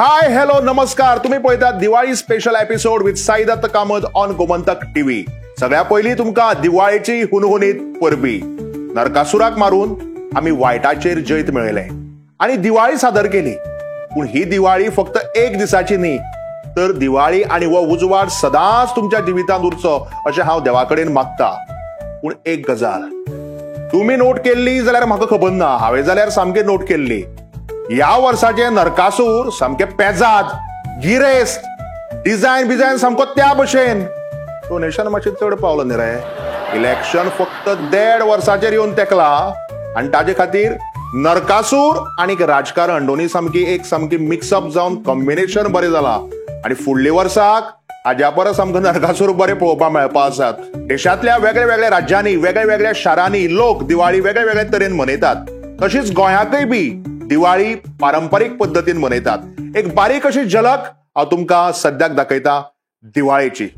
Hi hello नमस्कार, तुम्ही पळयतात Diwali special episode with Saidatt Kamat on Gomantak TV. सगळ्या पयलीं तुमकां दिवाळेची हुनहुनीत परबी. नरकासुराक मारून आमी वायटाचेर जैत मेळयलें आनी दिवाळी सादर केली. पूण ही दिवाळी फक्त एक दिसाची न्ही, तर दिवाळी आनी हो उजवाड सदांच तुमच्या जिवितांत उरचो अशें हांव देवा कडेन मागता. पूण एक गजाल तुमी नोट केल्ली जाल्यार म्हाका खबर ना, हांवें जाल्यार सामकी नोट केल्ली. ह्या वर्साचे नरकासूर सामके पेजाद, गिरेस्त, डिझायन बिझायन सामको त्या भशेन. डोनेशन मातशें चड पावलो न्ही रे. इलेक्शन फक्त 1.5 वर्साचेर येवन तेकला आनी ताजे खातीर नरकासूर आनी राजकारण दोनी सामकी एक सामकी मिक्सअप जावन कॉम्बिनेशन बरें जाला. आनी फुडल्या वर्साक हाज्या परस आमकां नरकासूर बरे पळोवपाक मेळपा आसात. देशांतल्या वेगळ्या वेगळ्या राज्यांनी, वेगळ्या वेगळ्या शारांनी लोक दिवाळी वेगळ्या वेगळ्या तरेन मनयतात. तशीच गोंयांतय बी दिवाळी पारंपरीक पद्दतीन मनयतात. एक बारीक अशी झलक हांव तुमकां सद्याक दाखयता दिवाळेची.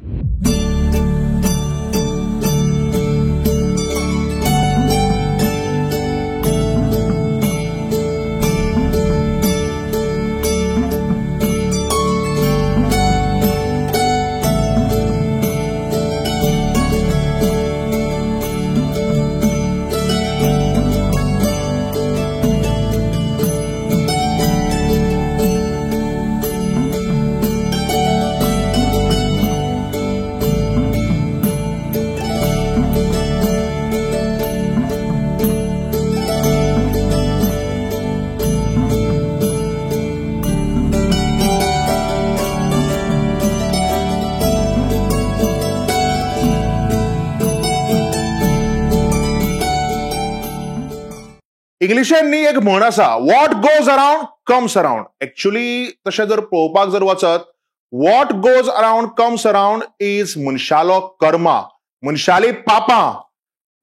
इंग्लिशांनी एक म्हण आसा, what goes around comes around. Actually तशें जर पळोवपाक जर वचत, what goes around comes around is मनशालो कर्मा, मनशाली पापां.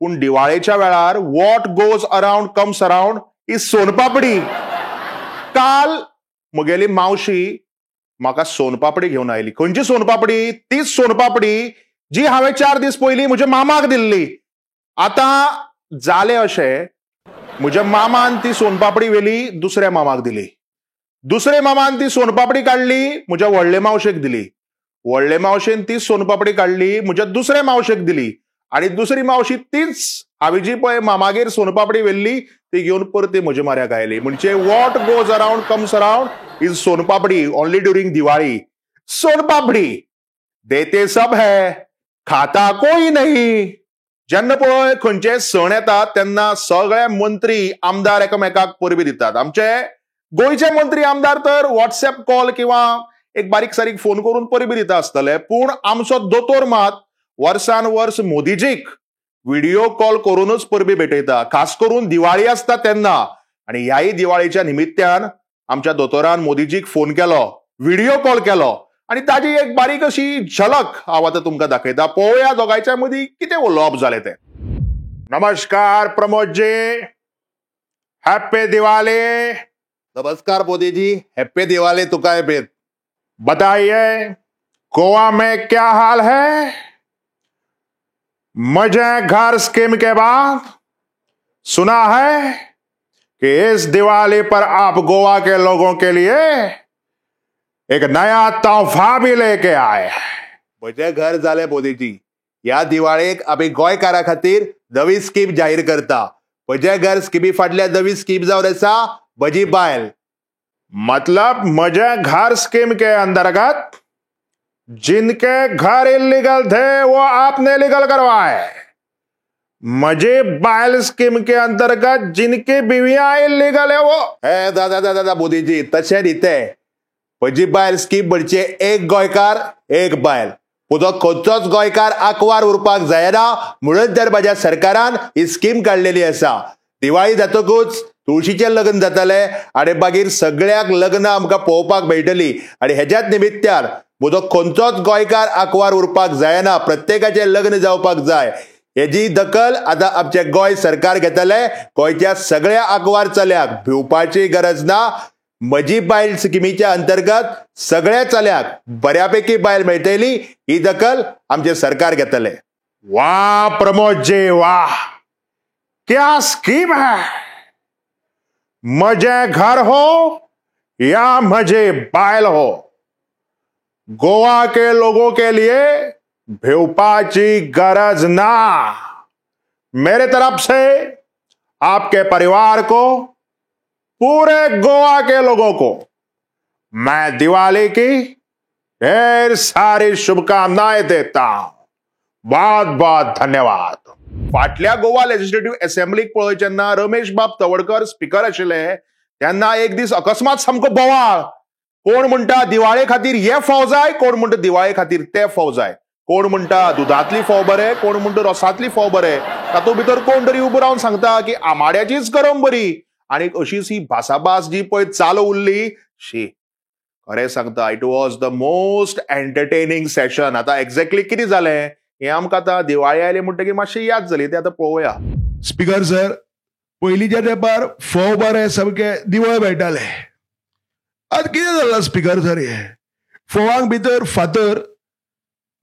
पूण दिवाळेच्या वेळार what goes around comes around is soan papdi. काल म्हगेली मावशी म्हाका सोनपापडी घेवन आयली. खंयची सोनपापडी? तीच सोनपापडी जी हांवें 4 दीस पयलीं म्हज्या मामाक दिल्ली. आतां जालें अशें, म्हज्या मामान ती सोनपापडी व्हेली दुसऱ्या मामाक दिली, दुसऱ्या मामान ती सोनपापडी काडली म्हज्या व्हडले मावशेक दिली, व्हडले मावशेन ती सोनपापडी काडली म्हज्या दुसऱ्या मावशेक दिली, आनी दुसरी मावशी तीच हांवें जी पळय मामागेर सोनपापडी व्हेल्ली ती घेवन परती म्हज्या माऱ्याक आयली. म्हणजे what goes around comes around is soan papdi only during Diwali. Soan papdi देते सब है, खाता कोई नहीं. जेन्ना पळय खंयचे सण येतात तेन्ना सगळे मंत्री आमदार एकामेकाक परबी दितात. आमचे गोंयचे मंत्री आमदार तर व्हॉट्सएप कॉल किंवा एक बारीक सारीक फोन करून परबी दिता आसतले, पूण आमचो दोतोर मात वर्सान वर्स मोदीजीक व्हिडिओ कॉल करूनच परबी भेटयता, खास करून दिवाळी आसता तेन्ना. आनी ह्याय दिवाळीच्या निमित्त्यान आमच्या दोतोरान मोदीजीक फोन केलो, व्हिडिओ कॉल केलो आनी ताजी एक बारीक अशी झलक हांव आतां तुमकां दाखयता. पळोवया दोगांयच्या मदीं कितें उलोवप जालें तें. नमस्कार प्रमोदजी, हॅप्पी दिवाळी. नमस्कार मोदीजी, हॅप्पी दिवाळी तुकाय भी. बताइए गोवा में क्या हाल है? मजे घर स्कीम के बाद सुना है कि इस दिवाली पर आप गोवा के लोगों के लिए एक नया तोहफा भी लेके आए. म्हजें घर जालें मोदीजी. ह्या दिवाळेक आमी गोंयकारा खातीर नवी स्कीम जाहीर करता. म्हजें घर स्किमी फाटल्या नवी स्कीम जावन आसा म्हजी बायल. मतलब म्हजे घर स्कीम के अंतर्गत जिनके घर इलीगल थे वो आपने लीगल करवाए, म्हजी बायल स्कीम के अंतर्गत जिनकी बीवियां इलीगल है वो. हे दादा दादा मोदीजी, तशें न्ही तें. म्हजी बायल स्कीम म्हणजे एक गोंयकार एक बायल. म्हजो खंयचोच गोंयकार आंकवार उरपाक जायना म्हणून तर म्हज्या सरकारान ही स्कीम काडलेली आसा. दिवाळी जातकूच तुळशीचें लग्न जातलें आनी मागीर सगळ्यांक लग्नां आमकां पळोवपाक मेळटली. आनी हेज्याच निमित्त्यान म्हजो खंयचोच गोंयकार आंकवार उरपाक जायना, प्रत्येकाचें लग्न जावपाक जाय हेजी दखल आतां आमचें गोंय सरकार घेतलें. गोंयच्या सगळ्या आंकवार चल्याक भिवपाची गरज ना. म्हजी बायल स्किमीच्या अंतर्गत सगळ्या चल्याक बऱ्यापैकी बायल मेळटली ही दखल आमचें सरकार घेतलें. वा प्रमोदजी वाह, क्या स्कीम है. मजे घर हो या म्हजे बायल हो, गोवा के लोगों के लिए भिवपाची गरज ना। मेरे तरफ से आपके परिवार को, पूरे गोवा के लोगों को मैं दिवाली की ढेर सारी शुभकामनाएं देता हूं। बहुत बहुत धन्यवाद। फाटल्या गोवा लेजिस्लेटिव्ह असेंब्लीक पळय जेन्ना रमेश बाब तवडकर स्पीकर आशिल्ले तेन्ना एक दीस अकस्मात सामको बोवाळ। कोण म्हणटा दिवाळे खातीर हे फोव जाय, कोण म्हणटा दिवाळे खातीर ते फोव जाय, कोण म्हणटा दुधांतली फोव बरे, कोण म्हणटा रोसांतली फोव बरे, तातूंत भितर कोण तरी उबो रावन सांगता की आमाड्याचीच गरम बरी। आनी अशीच ही भासाभास जी पळय चालू उरली, शी खरें सांगता, it was the most entertaining session. आतां एक्झॅक्टली कितें जालें हें आमकां आतां दिवाळी आयली म्हणटकीर मातशी याद जाली, ते आतां पळोवया। स्पीकर सर, पयलींच्या तेंपार फोव बरे सामके दिवळ मेळटाले, आतां कितें जालां स्पीकर सर, हे फोवांक भितर फातर,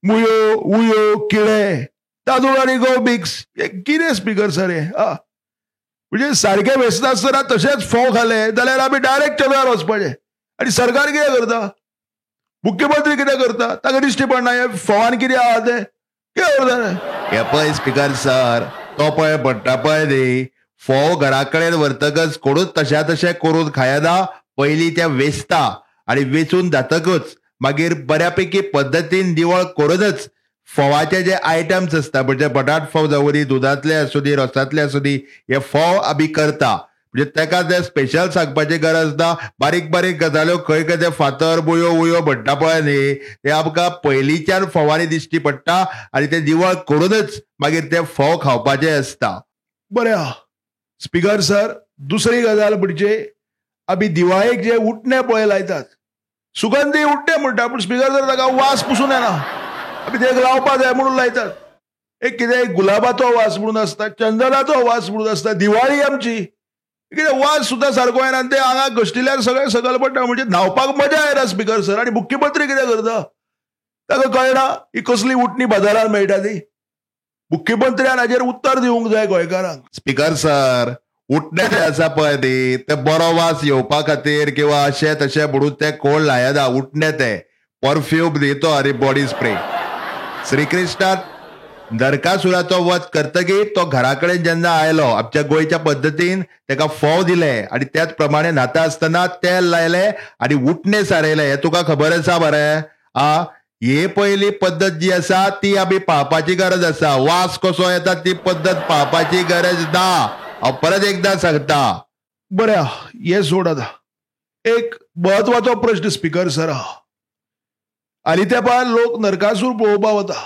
मुयो, उयो, किळे, तांदूळ आनी गंव मिक्स, हे कितें स्पीकर सर हे? म्हणजे सारकें वेसता आसतना तशेंच फोव खाले जाल्यार आमी डायरेक्ट चंद्रार वचपाचें। आनी सरकार कितें करता, मुख्यमंत्री कितें करता, ताका दिश्टी पडना हे फोवान कितें आहा तें, कितें करता? हे पळय स्पीकर सर, तो पळय म्हणटा पळय न्ही, फोव घरा कडेन व्हरतकच कोणूच तशा तशें करून खायना, पयलीं ते वेचता आनी वेचून जातकच मागीर बऱ्यापैकी पद्दतीन दिवळ करूनच फोवाचे जे आयटम्स आसता, म्हणजे बटाट फोव जावं दी, दुदांतले आसूं दी, रोसांतले आसूं दी, हे फोव आमी करता। म्हणजे ताका ते स्पेशल सांगपाची गरज ना, बारीक बारीक गजाल्यो खंय खंय ते फातर, बुयो उयो म्हणटा पळय न्ही, ते आमकां पयलींच्यान फोवांनी दिश्टी पडटा आनी ते दिवळ करूनच मागीर ते फोव खावपाचे आसता। बरें आहा स्पीकर सर, दुसरी गजाल म्हणजे आमी दिवाळेक जे उटणे पळय लायतात, सुगंधी उटणे म्हणटा, पूण स्पीकर सर ताका वास पसून येना, आमी ते लावपा जाय म्हणून लायतात। एक कितें गुलाबाचो वास म्हणून आसता, चंदनाचो वास म्हणून आसता, दिवाळी आमची कितें वास सुद्दां सारको येना आनी ते हांगा घश्टिल्यार सगळें सकयल पडटा, म्हणजे न्हांवपाक मजा येना स्पीकर सर। आनी मुख्यमंत्री कितें करता ताका कळना ही कसली उटणी बाजारांत मेळटा ती, मुख्यमंत्र्यान हाजेर उत्तर दिवंक जाय गोंयकारांक। स्पीकर सर, उटणे जे आसा पळय न्ही, ते बरो वास येवपा खातीर किंवा अशें तशें म्हणून ते कोण लायना उटणे, ते परफ्यूम न्ही तो आनी बॉडी स्प्रे। श्रीकृष्णान नरकासुराचो वध करतकीर तो घरा कडेन जेन्ना आयलो, आमच्या गोंयच्या पद्दतीन ताका फोव दिले आनी त्याच प्रमाणे न्हाता आसतना तेल लायलें आनी उटणे सारयलें, हें तुका खबर आसा मरे? आ, हे पयली पद्दत जी आसा ती आमी पाळपाची गरज आसा, वास कसो येता ती पद्दत पाळपाची गरज ना, हांव परत एकदां सांगता। बरें, हे सोड आतां एक म्हत्वाचो प्रश्न स्पीकर सर आहा, आनी तेंपार लोक नरकासूर पळोवपाक वता,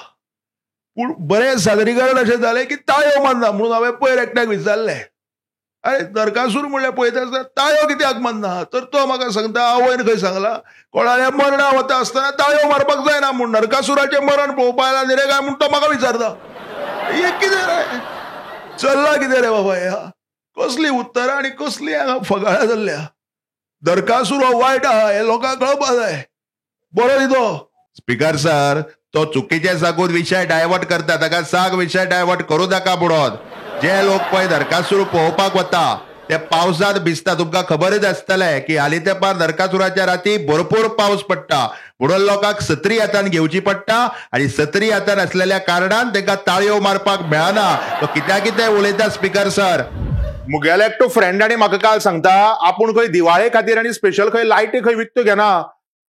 पूण बरें सादरीकरण अशें जालें की ताळयो मारना म्हणून हांवें पयर एकट्याक विचारलें, अरे नरकासूर म्हणल्यार पळयता आसतना ताळयो कित्याक मारना, तर तो म्हाका सांगता आवयन खंय सांगला कोणाल्या मरणा वता आसतना ताळयो मारपाक जायना म्हूण, नरकासुराचें मरण पळोवपा आयला न्ही रे काय म्हूण तो म्हाका विचारता। हें कितें रे चल्लां कितें रे बाबा, ह्या कसली उत्तरां आनी कसली हांगा फकाणां चल्ल्या। नरकासूर हो वायट आहा हें लोकांक कळपा जाय, बरो न्ही तो। स्पीकर सर, तो चुकीचे सांगून विशय डायवर्ट करता, ताका सांग विशय डायवर्ट करूं नाका म्हणून। जे लोक पळय नरकासूर पळोवपाक वता ते पावसांत भिजता, तुमकां खबरच आसतलें की हालीं तेंपार नरकासुराच्या राती भरपूर पावस पडटा, म्हणून लोकांक सत्री हातान घेवची पडटा आनी सत्री हातान आसलेल्या कारणान तांकां ताळयो मारपाक मेळना। तो कित्या कितें उलयता स्पीकर सर। मुगेलो एकटो फ्रेंड आनी म्हाका काल सांगता आपूण खंय दिवाळे खातीर आनी स्पेशल खंय लायटी खंय विकत्यो घेना,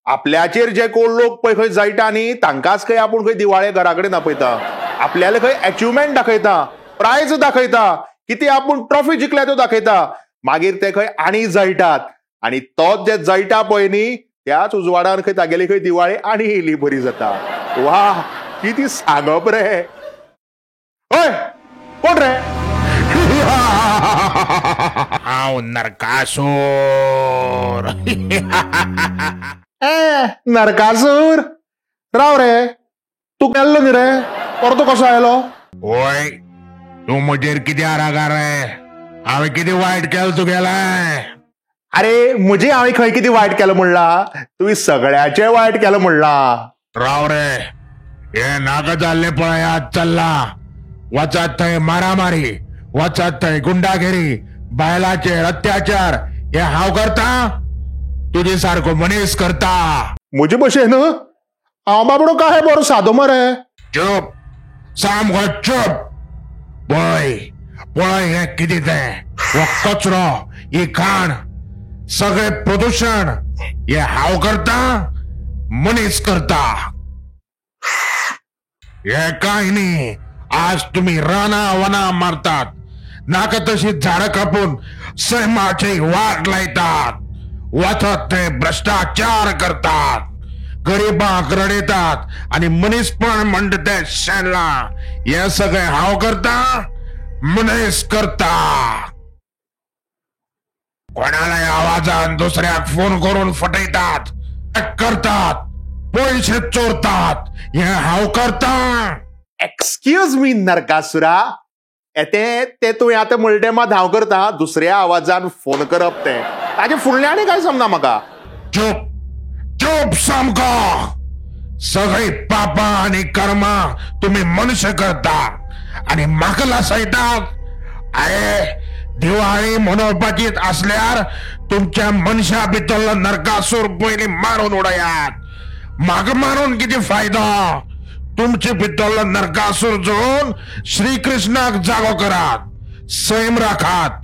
आपल्याचेर जे कोण लोक पळय खंय जळटा न्ही तांकांच खंय आपूण खंय दिवाळे घरा कडेन आपयता, आपल्याला खंय अचिवमेंट दाखयता, प्रायज दाखयता, कितें आपूण ट्रॉफी जिखल्या त्यो दाखयता, मागीर ते खंय आनी जळटात आनी तोच जे जळटा पळय न्ही त्याच उजवाडान खंय तागेली खंय दिवाळी आनी येयली बरी जाता। वा कितें सांगप रे! हय कोण रे? हांव नरकासूर। ए नरकासूर, राव रे, तूं गेल्लो न्ही रे, परतो कसो आयलो? ओय तूं म्हजेर कित्याक रागार रे? हांवें कितें वायट केलें तुगेलें? अरे म्हजे हांवें खंय कितें वायट केलें म्हणलां, तुवें सगळ्याचें वायट केलें म्हणलां। राव रे, हें नाका जाल्लें पळय आज चल्लां, वचत थंय मारामारी, वचत थंय गुंडागिरी, बायलांचेर अत्याचार, हें हांव करतां? तुजे सारको मनीस करता. म्हजे भशेन? हांव बाबडो काय बरो सादो मरे. चूप, सामको चूप. पळय पळय हें कितें तें, हो कचरो, ही घाण, सगळें प्रदुशण हे हांव करता, मनीस करता. हे काय न्ही, आज तुमी रानां वनां मारतात, नाका तशी झाडां कापून सैमाची वाट लायतात, वचत ते भ्रश्टाचार करतात, गरिबांक रडयतात आनी मनीसपण म्हणटा तें शेणलां. हें सगळें हांव करता, मनीस करता. कोणालाय आवाजान दुसऱ्याक फोन करून फटयतात, करतात, पयशे चोरतात, हें हांव करता. एक्सक्यूज मी नरकासुरा, ते ते तुवें आतां म्हणलें मात हांव करता, दुसऱ्या आवाजान फोन करप तें ताजे फुडलें आनी काय समजना म्हाका. चूप चूप सामको. सगळीं पापां आनी कर्मां तुमी मनुष्य करता आनी म्हाका लासयतात. अरे दिवाळी मनोवपाचीच आसल्यार तुमच्या मनशा भितरलो नरकासूर पयलीं मारून उडयात. म्हाका मारून कितें फायदो? तुमचे भितरलो नरकासूर जळोवन श्रीकृष्णाक जागो करात. सैम राखात,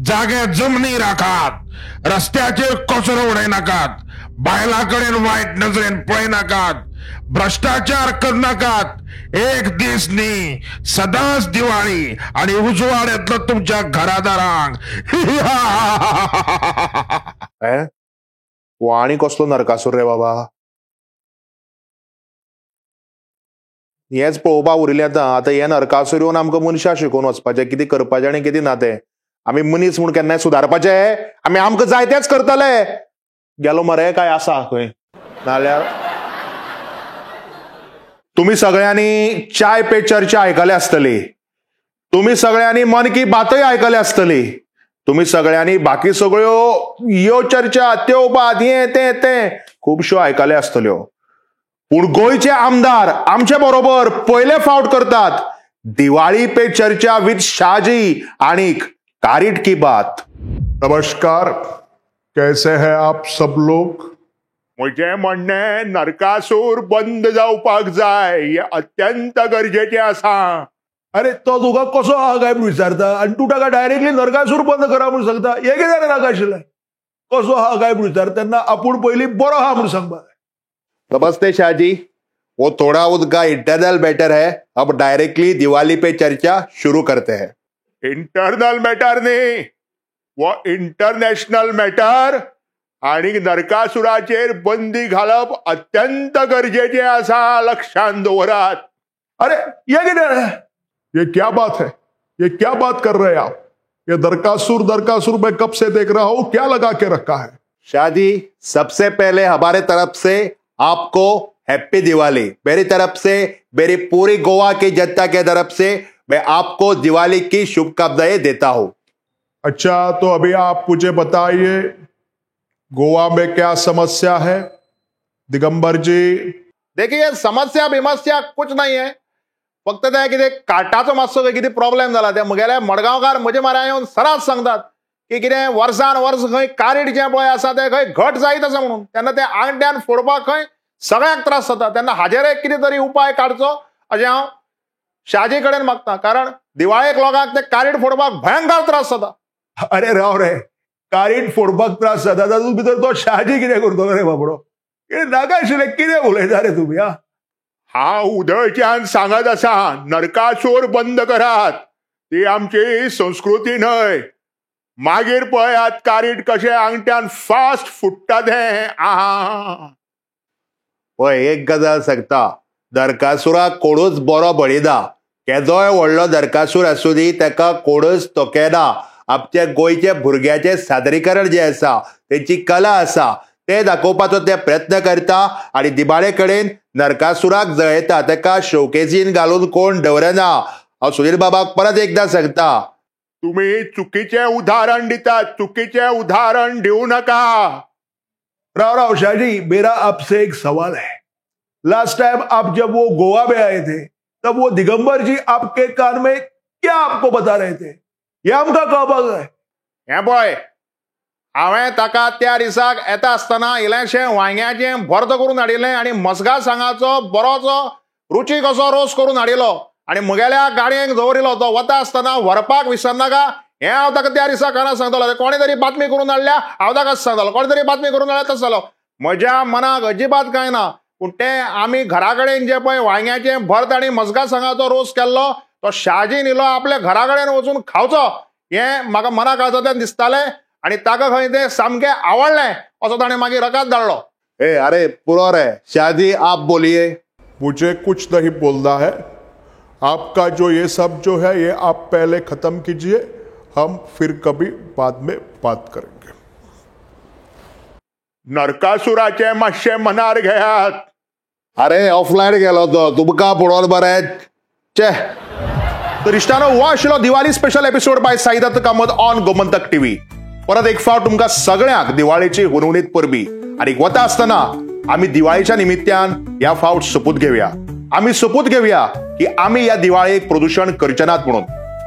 जागे जमनी राखात, रस्त्याचेर कचरो उडयनाकात, बायलां कडेन वायट नजरेन पळयनाकात, भ्रश्टाचार करनाकात. एक दीस न्ही, सदांच दिवाळी आनी उजवाड येतलो तुमच्या घरादारांक. हो आनी कसलो नरकासूर रे बाबा. हेंच पळोवपाक उरिल्लें आतां. आतां हे नरकासूर येवन आमकां मनशां शिकोवन वचपाचें, कितें करपाचें आनी कितें ना तें. आमी मनीस म्हूण केन्नाय सुदारपाचें? आमी आमकां जाय तेंच करतले. गेलो मरे काय आसा खंय? नाल्यार तुमी सगळ्यांनी चाय पे चर्चा आयकल्या आसतली, तुमी सगळ्यांनी मन की बातय आयकल्या आसतली, तुमी सगळ्यांनी बाकी सगळ्यो ह्यो चर्चा त्यो बात हें तें तें खुबश्यो आयकल्या आसतल्यो. पूण गोंयचे आमदार आमचे बरोबर पयले फावट करतात दिवाळी पे चर्चा विथ शाहजी आनी कारीट की बात. नमस्कार, कैसे हैं आप सब लोग? म्हजें म्हणणें नरकासूर बंद जावपाक जाय, हें अत्यंत गरजेचें आसा. अरे तो तुका कसो आहा काय म्हूण विचारता आनी तूं ताका डायरेक्टली नरकासूर बंद करा म्हूण सांगता. हें कितें जालें नाका आशिल्लें? कसो आहा काय म्हूण विचारता तेन्ना आपूण पयलीं बरो आहा म्हूण सांगपाक. नमस्ते शाहजी, वो थोड़ा उनका इंटरनल मैटर है, अब डायरेक्टली दिवाली पे चर्चा शुरू करते हैं. इंटरनल मॅटर न्ही, वो इंटरनॅशनल मॅटर. आनी नरकासुराचेर बंदी घालप अत्यंत गरजेचें आसा, लक्षांत दवरात. अरे ये कितें? ये क्या बात है? ये क्या बात कर रहे हैं आप? ये नरकासुर नरकासुर मैं कब से देख रहा हूं, क्या लगा के रखा है? शाहजी, सबसे पहले हमारे तरफ से आपको हैप्पी दिवाली. मेरी तरफ से, मेरी पूरी गोवा की जनता के तरफ से मैं आपको दिवाली की शुभकामनाएं देता हूं. अच्छा, तो अभी आप मुझे बताइए गोवा में क्या समस्या है दिगंबर जी? देखिए, समस्या बिमस्या कुछ नहीं है, फक्त ते कितें कार्टाचो मातसो कितें प्रॉब्लेम जाला. ते म्हगेले मडगांवकार म्हजे माऱ्या येवन सरास सांगतात की कितें वर्सान वर्स खंय कारीट जें पळय आसा तें खंय घट जायत आसा म्हणून, तेन्ना ते आंगड्यान फोडपाक खंय सगळ्यांक त्रास जाता. तेन्ना हाजेर एक कितें तरी उपाय काडचो अशें हांव शाहजी कडेन मागता, कारण दिवाळेक लोकांक ते कारीट फोडपाक भयंकर त्रास जाता. अरे राव रे, कारीट फोडपाक त्रास जाता तातूंत भितर तो शाहजी कितें करतलो रे बाबडो? कितें नाका आशिल्लें कितें उलयता रे तुमी? हा, हांव उदळच्यान सांगत आसा, नरकासूर बंद करात, ती आमची संस्कृती न्हय. मागीर पळयात कारीट कशें आंगठ्यान फास्ट फुट्टा तें. आहा, पळय, एक गजाल सांगता, नरकासुराक कोणूच बरो बळिना. केदोय व्हडलो नरकासूर आसूं दी, ताका कोणूच तोखेना. आमच्या गोंयच्या भुरग्याचें सादरीकरण जें आसा, तेंची कला आसा, ते दाखोवपाचो ते प्रयत्न करता आनी दिवाळे कडेन नरकासुराक जळयता. ताका शोकेजीन घालून कोण दवरना. हांव सुनील बाबाक परत एकदां सांगता, तुम्ही चुकीचें उदाहरण दितात, चुकीचें उदाहरण दिवं नका. राव राव शाहजी, मेरा आपसे एक सवाल है. लास्ट टाइम आप जब वो गोवा में आए थे तब वो दिगंबर जी आपके कान में क्या आपको बता रहे थे? हे आमकां कळपाक जाय. हें पळय, हांवें ताका त्या दिसाक येता आसतना इल्लेंशें वांग्याचें भर्त करून हाडिल्लें आनी मसगा सांगाचो बरोचो रुचीक असो रोस करून हाडिल्लो आनी म्हगेल्या गाडयेक दवरिलो. तो वता आसतना व्हरपाक विसरनाका हें हांव ताका त्या दिसा कानार सांगतालो. कोणे तरी बातमी करून हाडल्या, हांव ताका सांगतालो, कोणे तरी बातमी करून हाडल्या तशें जालो. म्हज्या मनाक अजिबात कांय ना, पूण तें आमी घरा कडेन जे पळय वांग्याचें भर्त आनी मसगा सांगाचो रोस केल्लो तो शाजीन इलो आपल्या घरा कडेन वचून खावचो हें म्हाका मना काळजांतल्यान दिसतालें आनी ताका खंय तें सामकें आवडलें असो ताणें मागीर रकाद धाडलो. ए अरे पुरो रे शाजी, आप बोलिए. मुझे कुछ नहीं बोलना है. आपका जो ये सब जो है ये आप पहले खत्म कीजिए, हम फिर कभी बाद में बात करेंगे. नरकासुराचे मातशें मनार घेयात. अरे ऑफलायन गेलो तो, तुमकां पळोवन बरें. चे तर इश्टानो, हो आशिल्लो Diwali special episode by Saidatt Kamat on Gomantak TV. परत एक फावट तुमकां सगळ्यांक दिवाळेची हुनहुनीत परबी. आनी वता आसतना आमी दिवाळेच्या निमित्यान ह्या फावट सोपूत घेवया. आमी सोपूत घेवया की आमी ह्या दिवाळेक प्रदुशण करचे नात म्हणून.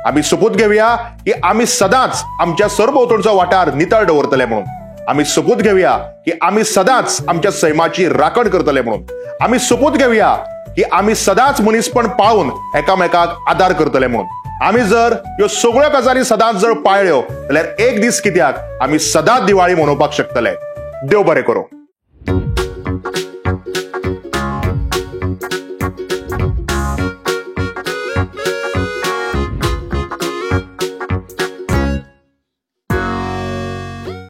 आमी सोपूत घेवया की आमी सदांच आमच्या सरभोंवतणचो वाठार नितळ दवरतले म्हणून. आमी सोपूत घेवया की आमी सदांच आमच्या सैमाची राखण करतले म्हणून. आमी सोपूत घेवया की आमी सदांच मनीसपण पाळून एकामेकाक आदार करतले म्हणून. आमी जर ह्यो सगळ्यो गजाली सदांच जर पाळ्ळ्यो जाल्यार एक दीस कित्याक आमी सदांच दिवाळी मनोवपाक शकतले. देव बरें करूं.